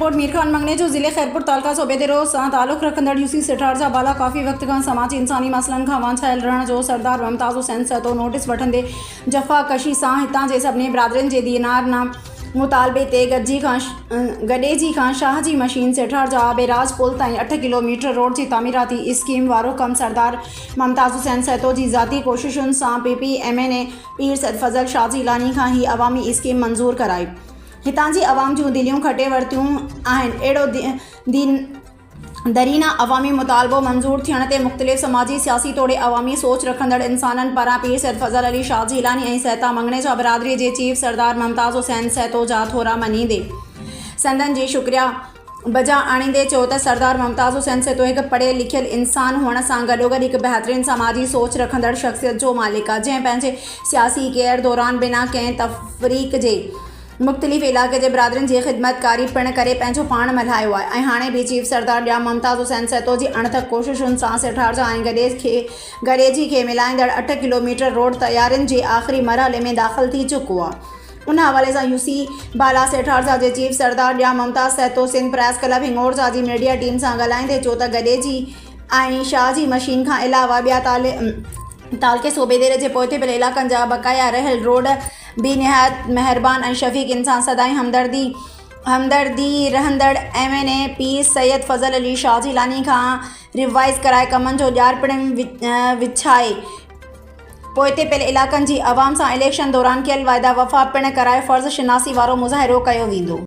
Report, Mir Khan Mangnejo, ضلعي خيرپور تعلقه صوبيديرو سان تعلق رکندڙ يوسي سيٺار جا بالا ڪافي وقت کان سماجي انساني مسئلن کان وانجهايل رهڻ جو سردار ممتاز حسين سهتو نوٽيس وٺندي جفا ڪشي سان هتان جي سڀني برادرين جي دينار نه مطالبي تي گڏجي کان گڏيجي کان شاهه جي مشين سيٺار جا بيراج پل تائين اٺ ڪلو ميٽر روڊ جي تعميراتي اسڪيم وارو ڪم سردار ممتاز حسين سهتو جي ذاتي ڪوششن سان P P M N A Pir Syed Fazal Shah Jilani کان هي عوامي اسڪيم منظور ڪرائي هتان جي عوام جون دليون کٽي ورتيون آهن. اهڙو درينه عوامي مطالبو منظور ٿيڻ تي مختلف سماجي، سياسي توڙي عوامي سوچ رکندڙ انسانن پاران پير سيد فضل علي شاهه جيلاني ۽ سهتا مڱڻيجا برادري جي چيف سردار ممتاز حسين سهتو جا ٿورا مڃيندي سندن جي شڪريا بجا آڻيندي چيو ته سردار ممتاز حسين سهتو هڪ پڙهيل لکيل انسان هئڻ سان گڏوگڏ هڪ بهترين سماجي سوچ رکندڙ شخصيت جو مالڪ آهي جنهن پنهنجي سياسي ڪيئر دوران بنا ڪنهن تفريق جي مختلف علائقي جي برادرين جي خدمتڪاري پڻ ڪري پنهنجو پاڻ ملهايو آهي ۽ هاڻي به چيف سردار ڄام ممتاز حسين سهتو جي اڻٿڪ ڪوششن سان سيٺارجا ۽ گڏيجي کي ملائيندڙ اٺ ڪلوميٽر روڊ تيارين جي آخري مرحلي ۾ داخل ٿي چڪو آهي. ان حوالي سان يوسي بالا سيٺارجا جي چيف سردار ڄام ممتاز سهتو سنڌ پريس ڪلب هنڱورجا جي ميڊيا ٽيم سان ڳالهائيندي چيو ته گڏيجي ۽ شاهه جي مشين کان علاوه ٻيا تعلقي صوبيديري جي پوئتي پيل علائقن جا بقايا رهيل روڊ به نهايت مهربان ۽ شفيق انسان سدائين همدردي همدردي رهندڙ M N A Pir Syed Fazal Ali Shah Jilani کان ريوائز ڪرائي ڪمن جو ڄار پڻ وڇائي پوئتي پيل علائقن جي عوام سان اليڪشن دوران ڪيل واعدا وفا پڻ ڪرائي فرض شناسي وارو مظاهرو ڪيو ويندو.